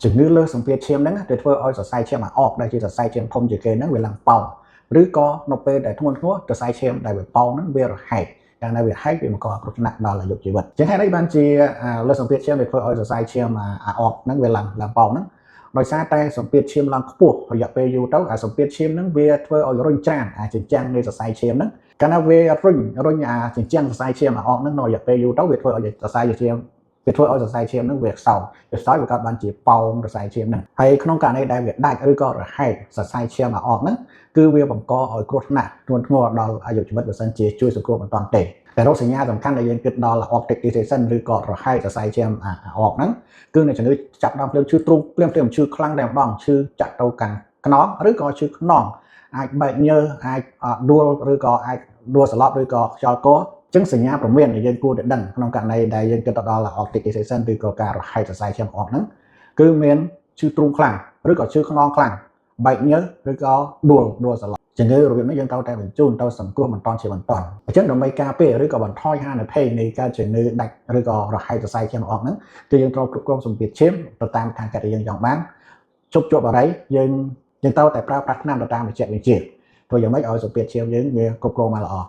ជំងឺលើសសម្ពាធឈាមហ្នឹងទៅធ្វើឲ្យសរសៃឈាមអាអកដែលជាសរសៃឈាមធំជាងគេហ្នឹងវាឡើងប៉ោងឬក៏នៅពេលដែលធ្ងន់ធ្ងរសរសៃឈាមដែលវាប៉ោងហ្នឹងវារហែកកាលណាវាហែកវាបង្កគ្រោះថ្នាក់ដល់អាយុជីវិតចឹងហេតុអីបានជាលើសសម្ពាធឈាមវាធ្វើឲ្យសរសៃឈាមអាអកហ្នឹងវាឡើងឡើងប៉ោងហ្នឹងដោយសារតែសម្ពាធឈាមឡើងខ្ពស់រយៈពេលយូរទៅអាសម្ពាធឈាមហ្នឹងវាធ្វើឲ្យរុញច្រានអាចិញ្ចាំងនៃសរសៃឈាមហ្នឹងកាលណាវារុញរុញអាចិញ្ចាំងសរសៃឈាមអាអកហ្នឹងនៅរយៈពេលយូរទៅវាធ្វើឲ្យសរសៃឈាមវាធ្វើឲ្យសរសៃឈាមហ្នឹងវាខ្សោយវាខ្សោយវាកើតបានជាប៉ោងសរសៃឈាមហ្នឹងហើយក្នុងករណីដែលវាដាច់ឬក៏រហែកសរសៃឈាមអាអកហ្នឹងគឺវាបង្កឲ្យគ្រោះថ្នាក់ធ្ងន់ធ្ងរដល់អាយុជីវិតបើសិនជាជួយសង្គ្រោះមិនទាន់ទេតែរោគសញ្ញាសំខាន់ដែលយើងគិតដល់ aortic dissection ឬក៏រហែកសរសៃឈាមអាអកហ្នឹងគឺនៅជំងឺចាប់ដើមភ្លាមឈឺទ្រូងភ្លាមភ្លាមឈឺខ្លាំងតែម្ដងឈឺចាក់ទៅខាងខ្នងឬក៏ឈឺខ្នងអាចបែកញើសអាចដួលឬក៏អាចដួលសន្លប់ឬក៏ខ្យល់កចឹងសញ្ញាព្រមានដែលយើងគួរតែដឹងក្នុងករណីដែលយើងគិតទៅដល់ aortic dissection ឬក៏ការរហែកសរសៃឈាមអកហ្នឹងគឺមានឈឺទ្រូងខ្លាំងឬក៏ឈឺខ្នងខ្លាំងបែកញើសឬក៏ដួលដួលសន្លប់ជំងឺរបៀបនេះយើងត្រូវតែបញ្ជូនទៅសង្គ្រោះបន្ទាន់ជាបន្ទាន់អញ្ចឹងដើម្បីការពារឬក៏បន្ថយហានិភ័យនៃការជំងឺដាច់ឬក៏រហែកសរសៃឈាមអកហ្នឹងគឺយើងត្រូវគ្រប់គ្រងសម្ពាធឈាមទៅតាមឋានៈដែលយើងចង់បានជប់ជាប់អរិយយើងយើងត្រូវតែប្រើប្រាស់ថ្នាំទៅតាមវិជ្ជវិទ្យាធ្វើយ៉ាងម៉េចឲ្យសម្ពាធឈាមយើងវាគ្រប់គ្រងបានល្អ។